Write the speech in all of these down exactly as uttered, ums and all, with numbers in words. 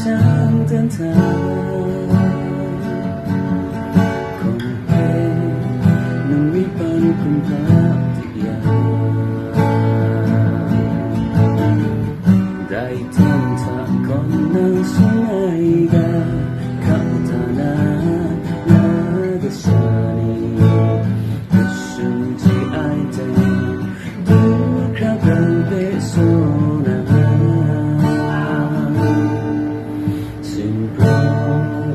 Shang dan hta, hkum hpe nang mi pan kumhpa di ya. Dai hta hta kawn nang sung ai ga, hka hta na, na kasha ni, kashung hte ai hte, du hkra brang hpe saw na, Singprawng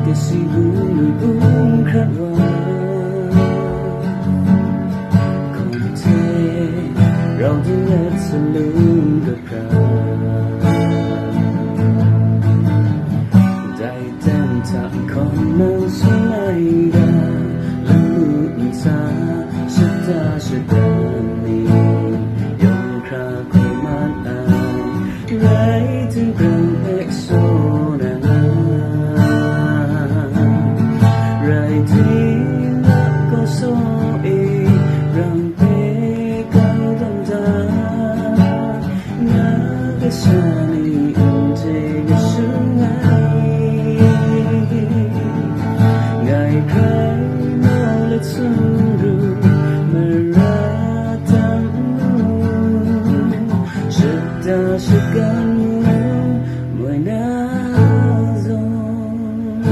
kasi bung bung hkrat wa, hkum hte rau ding let salung kapra. Dai dan hta hkawn nang sung ai ga, lamu ntsa, shata shatan ni, yawng hkra hkoi man ai, rai timung hpe saw na nga, rai timung gaw saw e, rang hpe kau dan da, na kasha ni n hte kashung ai, ngai hkrai mau let sung ru, mara tam nu, shata shagan nu, moi na zawn.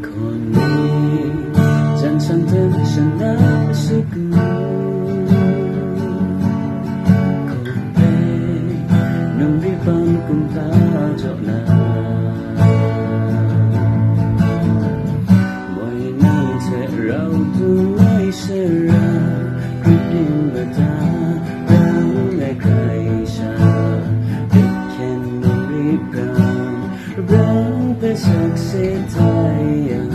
Hkawn ni, jan shan ten shan na shagu, hkum hpe nang ri pan kumhpa jaw na, moi nang hte rau tu ai sara, grit ning mada rang ai hkrai sha, dik hkyen nang ri pran, Brang hpe sakse tai yang,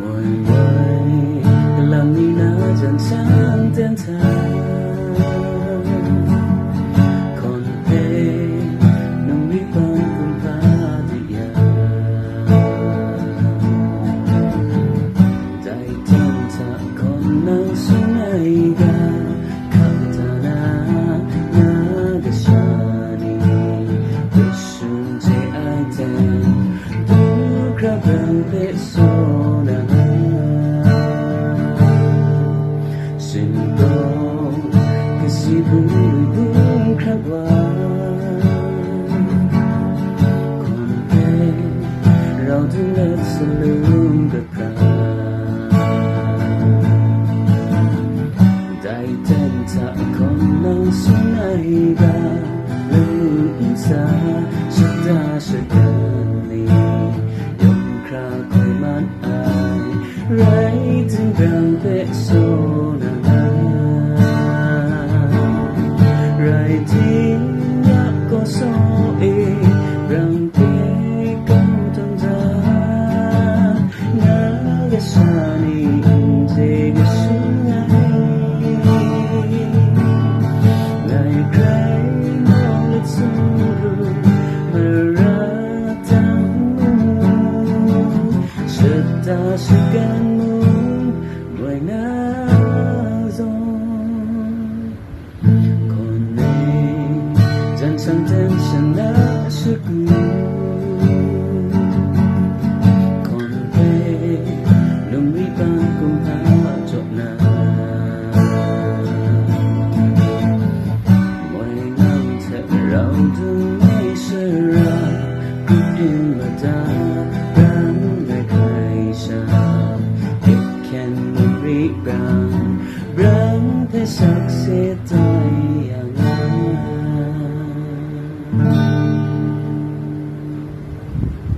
moi moi, kalang ni na jan shan ten hta, hkawn hpe nang mi pan kumhpa di ya, dai hta hta hkawn nang sung ai ga, hka hta na, na kasha ni, kashung hte ai hte, du hkra brang hpe saw na, singpawng kasi bung bung hkrat wa,